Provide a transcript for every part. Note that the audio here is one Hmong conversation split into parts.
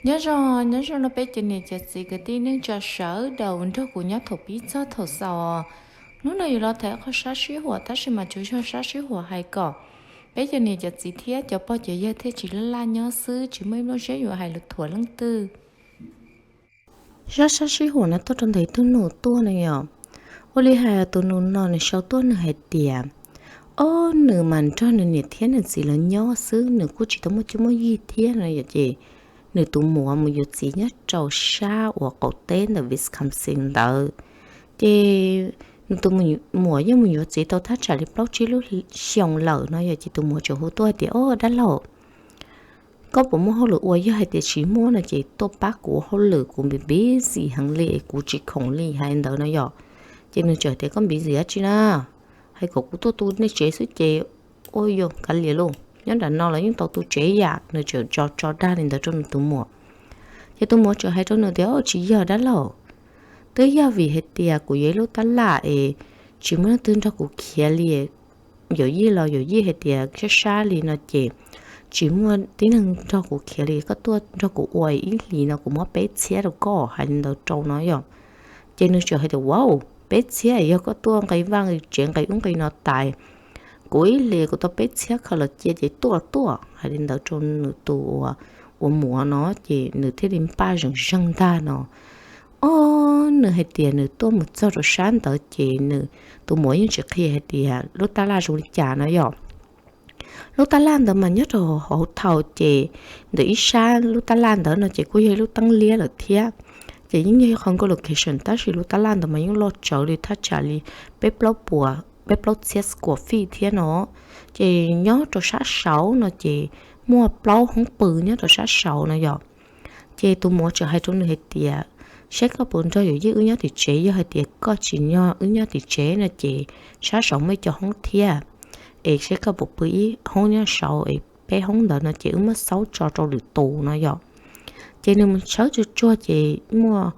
Nyob zoo, nyob zoo rau peb cov niam cov txiv kwv tij neej tsa sawv daws nrog kuv nyob thaum pib txog thaum xaus. Hnub no yuav los tham qhov sab sib huam, tab sis mas tsuas yog sab sib huam hais kom peb cov niam cov txiv thiab cov pog cov yawg thiaj tsis laj laj nyob xwb, tsis muaj ib lub siab yuav hais lus thuam leej twg. Zaj sab sib huam no tuaj rau ntawm ib tug nus tuaj no yom. Ua li hais tus nus no nws sau tuaj nws hais tias, ob, nws mas nrog nws niam thiab nws txiv lawv nyob xwb, nws kuj tsis tau muaj cuab muaj yig thiab no yom, ces nws tus muam mus yuav txiv nyob rau sab uas qaum teb ntawm Wisconsin ntawd. Ces nws tus muam yeej mus yuav txiv tau thaj tsam li plaub tsib lub xyoo lawm no yom, ces tus muam tseem hu tuaj hais tias, ob, dab laug, koj puas muaj hauj lwm ua? Yog hais tias tsis muaj no ces tuaj pab kuv ua hauj lwm, kuv busy heev li, kuv tsis khoom li, hais li ntawd no yom. Ces nws txawm tias, koj busy dab tsi na? Hais kom kuv tuaj tu nej tsev xwb ces, ua, yuav kav liam lauj, nyob nram no los yeej tau tu tsev yam. Nws txawm tso tso dag li ntawd rau nws tus muam. Ces tus muam txawm hais rau nws tias, tsis yog dab laug, twb yog vim hais tias kuv yog ib lub tab laj es tsis muaj leej twg nrog kuv khiav li. Yawm yij los yawm yij hais tias sab sab li no ces tsis muaj tib neeg nrog kuv khiav li, koj tuaj nrog kuv ua ib hlis no kuv muab peb txhiab rau koj, hais li ntawd rau no yom. Ces nws txawm hais tias, wow, peb txhiab, yog koj tuaj nqi vaj nqi tsev nqi ub nqi no tas, kuv ib hlis kuv tau peb txhiab khaws los cia ces tuaj tuaj, hais li ntawd rau nws tus ua muam no. Ces nws thiaj li npaj zees zeeg ntag no. Ob, nws hais tias nws tuaj mus txog rau sab ntawd ces nws tus muam yeej tsis qhia hais tias lub tab laj zoo li cas no yom. Lub tab laj ntawd mas nyob rau hauv thaum ces ntawm ib sab lub tab laj ntawd no ces kuj yog ib lub teeb liab lawm thiab. Ces yeej yog qhov nkauj location, tab sis lub tab laj ntawd mas yeej loj tsawv li thaj tsam li peb plaub puas, peb plaub txhiab square feet thiab no. Ces nyob rau sab saud no ces muaj plaub hoob pw nyob rau sab saud no yom. Ces tus muam txawm hais rau nws hais tias, saib koj puas nrog yawm yij wb nyob tim tsev, yog hais tias koj tsis nrog wb nyob tim tsev no ces sab saud muaj ib co hoob thiab, es saib koj puas pw ib hoob nyob saud, es peb hoob ntawd no ces wb muab xaub tso rau lwm tus no yom. Ces nws mus tshawb tsuag tsuag ces muaj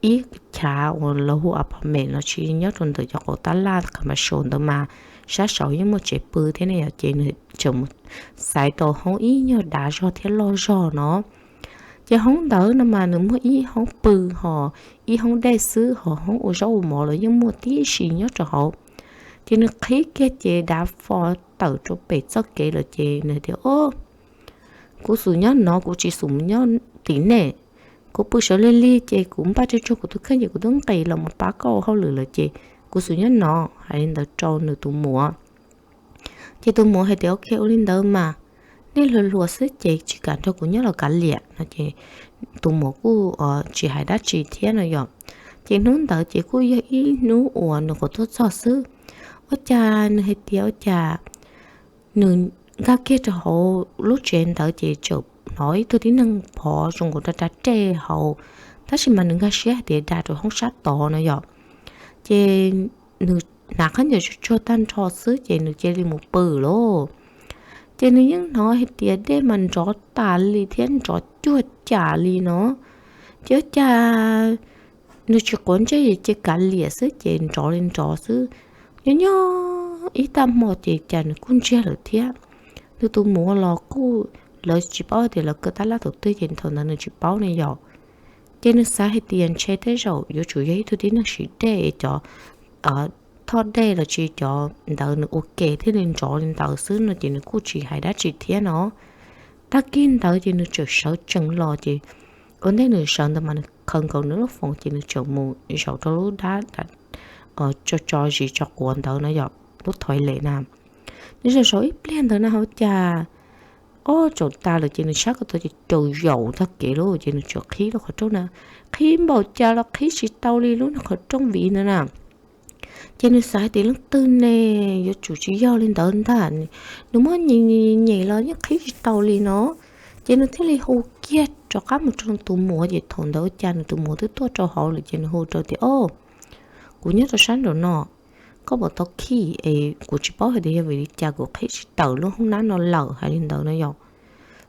ib chav uas lawv hu apartment los sis nyob rau ntawm cov qhov tab laj commercial ntawd mas sab saud yeej muaj tsev pw thiab ne yom, ces nws tseem mus xaiv tau hoob ib nyuag dav zog thiab loj zog no. Ces hoob ntawd no mas nws muaj ib hoob pw, ho ib hoob dej xwb, ho hoob ua zaub ua mov los yeej muaj tib si nyob rau hauv. Ces nws qhib kiag ces dav fo tawm rau pem txoj kev lawm ces nws tias, o, kuv xum nyob no, kuv tsis xum mus nyob tim nej. Kuv pw sawv lig lig ces kuv npaj tsuag tsuag kuv tus kheej ces kuv twb nqis los mus pab koj ua hauj lwm lawm ces kuv xum nyob no, hais li ntawd rau nws tus muam. Ces tus muam hais tias, ok, ua li ntawd mas, nej hluas hluas xwb ces tsis kam nrog kuv nyob los kav liam no ces tus muam kuj tsis hais dab tsi thiab no yom. Ces hnub ntawd ces kuj yog ib hnub uas nws qhuav tuaj txog xwb. Ua cas nws hais tias ua cas nws nkag kiag rau hauv lub tsev ntawd ces txawm hnov ib tug tib neeg phov zoo nkaus da da dej hauv, tab sis mas nws nkag siab hais tias da rau hoob sab tod no yom. Ces nws hnav khaub ncaws tsuag tsuag tag nrho xwb ces nws cia li mus pw lauj. Ces nws yeej hnov hais tias dej mas nrov tas li thiab nrov cuag cas li no. Ces ua cas nws tsis quav ntsej, ces kav liam xwb ces nrov li nrov xwb. Nyob nyob ib tag hmo ces cas nws kuj ntsiag lawm thiab. Nws tus muam los kuj, lawv tsis paub tias lawv kaw tab laj thaum twg ces thaum ntawd nws tsis paub ne yom. Ces nws xav hais tias ntshe tej zaum yuav tsum yog ib tug tib neeg siv dej es cov thoj dej los sis cov ntawd nws ua ke thiaj li nrov li ntawd xwb no ces nws kuj tsis hais dab tsi thiab no. Tag kis ntawd ces nws txawm sawv tsees los ces ua ntej nws sawv ntawd mas nws khaws nkaus nws lub foos ces nws txawm mus zaum rau lub dab tso tso zis tso quav ntawd no yom, lub toilet na. Nws zaum zaum ib pliag ntawd na ua cas, o, tsaus tas lawm ces nws sab ko taw ces caum zaum tag kev lawm ces nws txawm qhib lub qhov rooj na, qhib npaum cas los qhib tsis tau li lub qhov rooj viv ntawd na. Ces nws xav hais tias leej twg ne, yuav tsum tsis yog li ntawd ntag, nws muab nyem nyem los yeej qhib tsis tau li no. Ces nws thiaj li hu kiag rov qab mus rau tus muam ces thaum ntawd ua cas nws tus muam twb tuaj rau hauv lawm ces nws hu rau tias, o, kuv nyob rau sab nraum no, koj puas tau khi es kuv tsis paub hais tias yog vim li cas kuv qhib tsis tawm lub hoob nab no lawm, hais li ntawd no yom.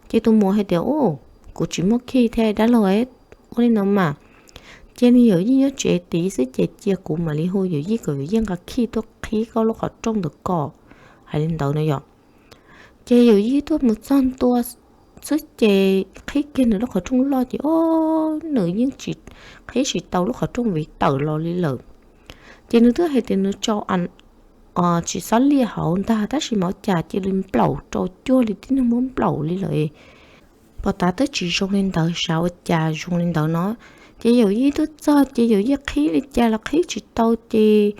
Ces tus muam hais tias, u, kuv tsis muaj khi thiab dab laug, ua li no mas, ces nws yawm yij nyob tsev tid xwb ces cia kuv mam li hu yawm yij kom yawm yij nqa khi tuaj qhib koj lub qhov rooj ntawm koj, hais li ntawd no yom. Ces yawm yij tuaj mus txog ntua xwb ces qhib kiag nws lub qhov rooj loj ces o, nws yeej tsis, qhib tsis tau lub qhov rooj viv tawm los li lawm. Ces nws twb hais tias nws tso, tsis xob liaj hauv ntag, tab sis mas ua cas cia li nplaum rau cuag li tib neeg muab nplaum li lawm. Pom tas twb tsis zoo li ntawd, xav ua cas zoo li ntawd no. Ces yawm yij twb txog ces yawm yij qhib li cas los qhib tsis tau ces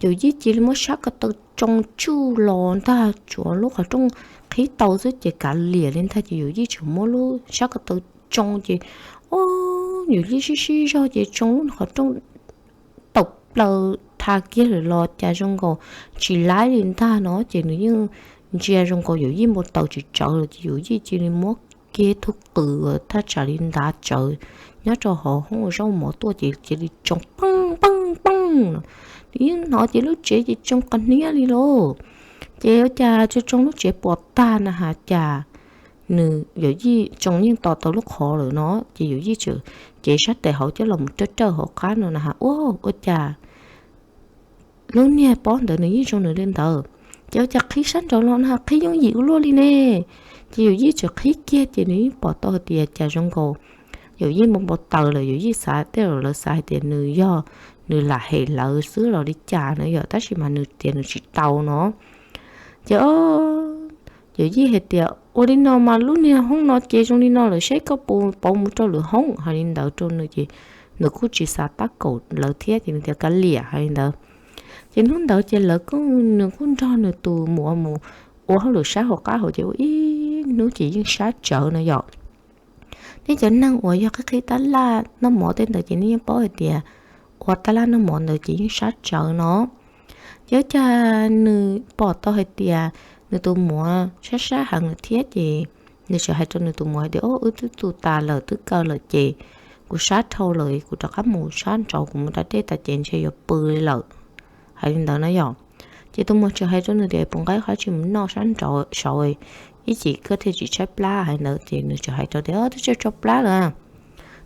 yawm yij cia li muab sab ko taw tsoo tsuj los ntag, tsuav lub qhov rooj qhib tau xwb ces kav liam li ntag ces yawm yij tseem muab lub sab ko taw tsoo ces o, yawm yij sib sib zog ces tsoo lub qhov rooj tawm plaws tha kiag lawm los cas zoo nkaus tsis laib li ntag no ces nws yeej ntsia zoo nkaus yawm yij npau taws tsis tsawv lawm ces yawm yij cia li muab kiag tug qws thaj tsam li ntav tsawv nyob rau hauv hoob ua zaub mov tuaj ces cia li tsoo peej peej peej no. Nws yeej hnov ces lub tsev ces tsoo qas hniab li lauj. Ces ua cas tsoo tsoo lub tsev puas tag na has cas nws yawm yij tsoo yeej to tau lub qhov lawm no ces yawm yij tseem cev sab tes hauv coj los mus rawj rawj hauv qab no na has ua, ua cas lub niag pob ntawd nws yeej zoo nws li ntawd. Ces ua cas qhib sab nraud los na qhib yooj yim ua luaj li ne. Ces yawm yij tseem qhib kiag ces nws yeej pom tau hais tias cas zoo nkaus yawm yij npau npau taws lawm, yawm yij xav tej zaum lawv xav hais tias nws yog nws lam hem lawv xwb los li cas na yom, tab sis mas nws tias nws tsis tau no. Ces yawm yij hais tias ua li no mas lub niag hoob no ces zoo li no lawm, seb koj puas pauv mus rau lwm hoob, hais li ntawd rau nws ces nws kuj tsis xav tab kaum lawv thiab ces nws tias kav liam, hais li ntawd. Ces hnub ntawd ces lawv kuj, nws kuj nrog nws tus muam mus ua hauj lwm sab hauv qab hauv ces ua ib hnub ces yeej sab tsawv no yom. Nej cov neeg uas yog qhib qhib tab laj noj mov tej ntawd ces nej yeej paub hais tias ua tab laj noj mov ntawd ces yeej sab tsawv no. Ces ua cas nws pom tau hais tias nws tus muam sab sab heev lawm thiab ces nws tseem hais rau nws tus muam hais tias o, wb twb tu tas lawm twb kaw lawm ces kuv sab dhau lawm, kuv rov qab mus sab nraud, kuv mus da dej tas ces ntshe yuav pw li lawm, hais li ntawd na yom. Ces tus muam tseem hais rau nws tias puas nqa qhov tsis mus noj sab nraud saud, ib chim koj thiaj tsis tshaib plab, hais li ntawd ces nws tseem hais rau tias twb tsis tshaib plab lawm,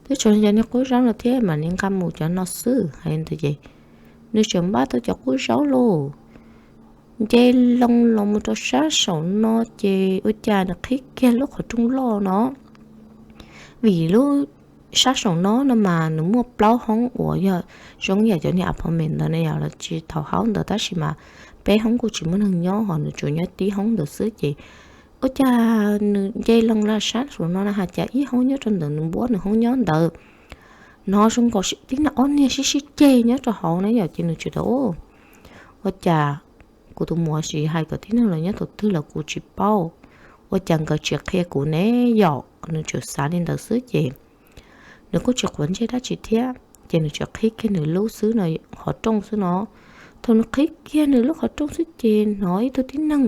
twb tshuav cov niag qub zaub no thiab mam li nqa mus cov no xwb, hais li ntawd ces nws tseem npaj tau cov qub zaub lauj. Nce loo los mus rau sab saum no ces ua cas nws qhib kiag lub qhov rooj loj no. Vim lub sab saum no no mas nws muaj plaub hoob uas yog zoo yam cov niag apartment ntawd ne yom, los tsis thaum hauv ntawd tab sis mas peb hoob kuj tsis muaj neeg nyob ho nws tsuas nyob tib hoob ntawd xwb ces ua cas nws nce loo los sab saum no na has cas ib hoob nyob rau ntawm nws npuab nws hoob nyob ntawd hnov zoo nkaus tib neeg ob niag sib sib ceg nyob rau hauv na yom, ces nws tseem tias ua cas kuv tus muam tsis hais kom tib neeg los nyob thaum twg los kuv tsis paub, ua cas nkawd tsis qhia kuv ne yom, nws tseem xav li ntawd xwb ces nws kuj tsis quav ntsej dab tsi thiab ces nws tseem qhib kiag nws lub xwb no, qhov rooj xwb no. Thaum nws qhib kiag nws lub qhov rooj xwb ces hnov ib tug tib neeg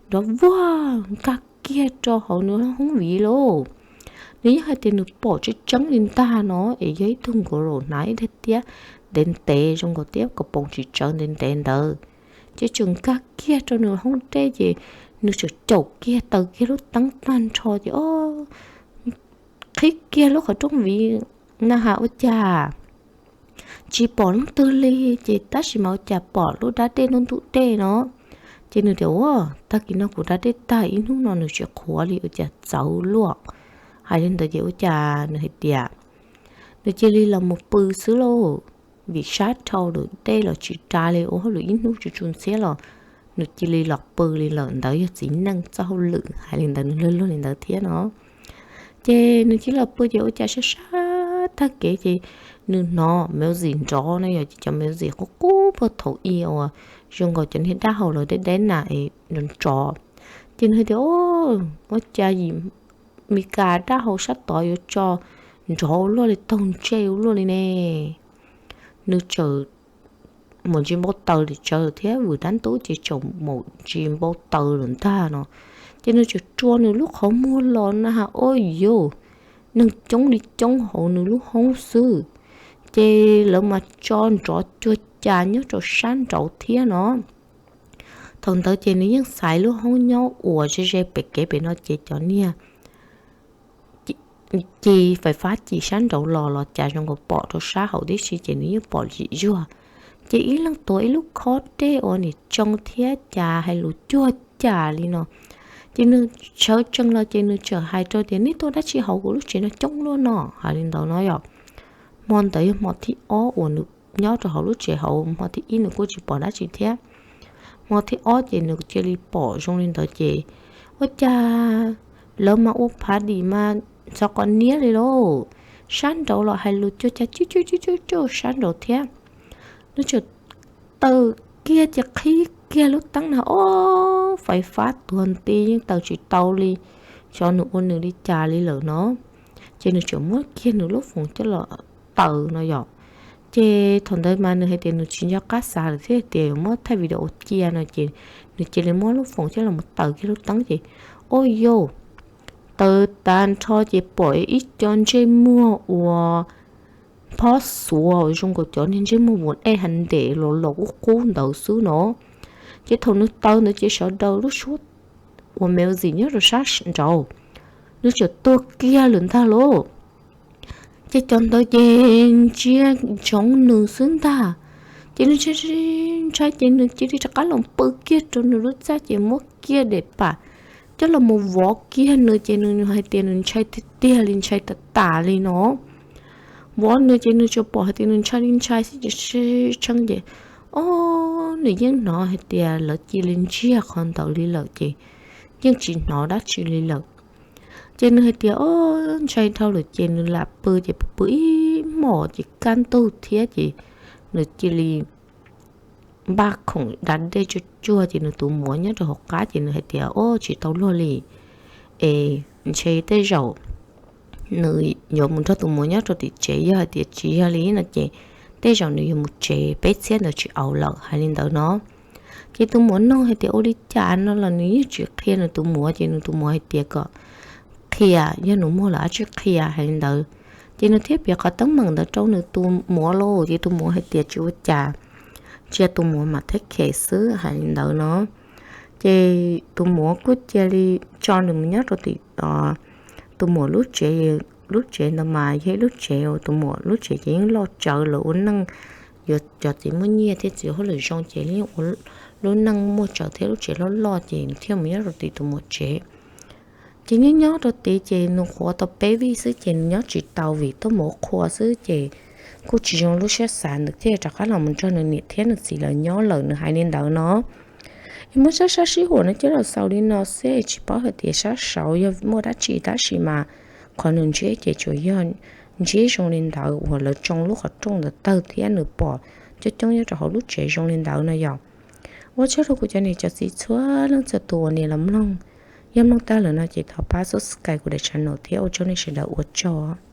nrov vuag nkag kiag rau hauv nws hoob viv lauj. Nws yeej hais tias nws pom tseeb tseeb li ntag no es yog ib tug nkaus los hnav ib daim tiab ntev ntev zoo nkaus tiab kaus poom tsis tsawv ntev ntev ntawd, ces tseem nkag kiag rau nws hoob dej ces nws tseem caum kiag taws kiag lub teeb tag nrho ces o, qhib kiag lub qhov rooj viv na has ua cas tsis pom leej twg li, ces tab sis mas ua cas pom lub dab dej ntuj ntuj dej no. Ces nws tias ua, tag kis no kuv da dej tag ib hnub no nws tsis qhuav li ua cas txawv luaj. Hais li ntawd ces ua cas nws hais tias nws cia li los mus pw xwb lauj, vim sab dhau lawm dej los tsis da li ua hauj lwm ib hnub tsuj tsuj ntxhiab los nws cia li los pw li lawm, ntawd yog txiv neej txoj hauj lwm, hais li ntawd nws luag luag li ntawd thiab no. Ces nws cia li los pw ces ua cas sab sab tag kev ces nws hnov music nrov na yom, ces cov music qub qub puag thaum ub uas zoo nkaus cov niag dab hau lawv deb deb na es nrov nrov. Ces nws hais tias ua cas yim Meskas dab hau sab tod yuav tso nrov ua luaj li taug ntsej ua luaj li ne. Nws tseem mus ntsis npau taws li tsawv thiab vwm dab ntub ces tseem mus ntsis npau taws lawm ntag no. Ces nws tseem rua nws lub qhov muag los na has ua yuj, neeg coob li coob hauv nws lub hoob xwb. Ces lawv mas tso nrov cuag cas nyob rau sab nraud thiab no. Thaum ntawd ces nws yeej xaiv lub hoob nyob uas ze ze pem kev pem no ces cov niag ci fais fab ci sab nraud los los cas zoo nkaus pom rau sab hauv tib si ces nws yeej pom zim zuag. Ces ib leeg tuav ib lub khob dej uas nim tsoo thiab cas hais lus cuag cas li no, Ces nws sawv tsees los ces nws txawm hais rau tias, nej tuaj dab tsi hauv kuv lub tsev no coob luaj no? Hais li ntawd no yom. Hmo ntawd yog hmo thib ob uas nws nyob rau hauv lub tsev hauv, hmo thib ib nws kuj tsis pom dab tsi thiab. Hmo thib ob ces nws cia li pom zoo li ntawd ces, ua cas lawv mas ua party mas ntxhov qos niab li lauj. Sab nraud los hais lus cuag cas cuj cuj cuj cuj sab nraud thiab. Nws txawm tawm kiag ces qhib kiag lub teeb na, ob, fais fab tuag nti yeej taws tsis tau li, xyov nws ua nws li cas li lawm no. Ces nws txawm muab kiag nws lub foos coj los taws no yom. Ces thaum ntawd mas nws hais tias nws tsis nco qab xav lawm thiab tias yuav muab thaij video cia no ces nws cia li muab lub foos coj los taws kiag lub teeb ces, ua yau, taws tas nrho ces pom ib co ntsej muag uas phob xuav zoo nkaus cov niag ntsej muag vus ej ha ntes los los qub qub ntawd xwb no. Ces thaum nws taws ntawd ces sawv daws lub suab uas me ua zim nyob rau sab nraud, nws txawm tuag kiag lawm ntag lauj. Ces cov ntawd ces ntsia ntsoov nws xwb ntag. Ces nws ntshai ntshai ces nws cia li rov qab los pw kiag rau nws lub txaj ces muab kiag daim pam coj los mus vov kiag nws ces nws hais tias nws ntshai tiag tiag li, ntshai tas tas li no. Vov nws ces nws tsuas pom hais tias nws ntshai li ntshai xwb ces tshee ces, ob, nws yeej hnov hais tias lawv cia li ntsiag qhov ntawd li lawm ces yeej tsis hnov dab tsi li lawm. Ces nws hais tias, ob, ntshai dhau lawm ces nws lam pw ces pw pw ib hmos ces kaj ntug thiab ces nws cia li npaj khoom da dej tsuag tsuag ces nws tus muam nyob rau hauv qab ces nws hais tias, ob, tsis tau luag li es ntshe tej zaum nws yuav mus nrog tus muam nyob rau tim tsev, yog hais tias tsis yog li no ces tej zaum nws yuav mus tsev peb txhiab ntawd tsis au lawm, hais li ntawd no. Ces tus muam nug hais tias ua li cas no los nws yeej tsis qhia nws tus muam ces nws tus muam hais tias kom qhia, yog nws muag lawm tsis qhia, hais li ntawd. Ces nws thiaj piav qhov teeb meem ntawd rau nws tus muam lauj ces tus muam hais tias tsis ua cas, cia tus muam mam thev khem xwb, hais li ntawd no. Ces tus muam kuj cia li tso nws mus nyob rau tim tus muam lub tsev. Lub tsev ntawd mas yog ib lub tsev uas tus muam lub tsev ces yeej loj tsawv, lawv ua neej, yuav cov txiv muaj nyiaj thiab txiv hauj lwm zoo ces yeej ua lub neej muaj tsawv thiab lub tsev loj loj ces nws thiaj mus nyob rau tim tus muam tsev. Ces nyob nyob rau tid ces nws qhuav tau peb vij xwb ces nws nyob tsis tau vim tuaj mus ua qhua xwb ces kuj tsis zoo lub siab xav, nws thiaj rov qab los mus nrog nws niam thiab nws txiv lawv nyob lawm, nws hais li ntawd no. Es muab sab sab sib huam no coj los xaus li no xwb, tsis paub hais tias sab saud yog muaj dab tsi, tab sis mas qhov nws ntsib ces tsuas yog ntsib zoo li ntawd uas lawv tsoo lub qhov rooj ntawd tawg thiab nws pom coob coob nyob rau hauv lub tsev zoo li ntawd no yom. Ua tsaug rau kuv cov niam cov txiv txhua leej txhua tus uas nias los mloog. Yog mloog tag lawm no ces thov pab subscribe kuv daim channel thiab ua tsaug nej sawv daws, ua tsaug.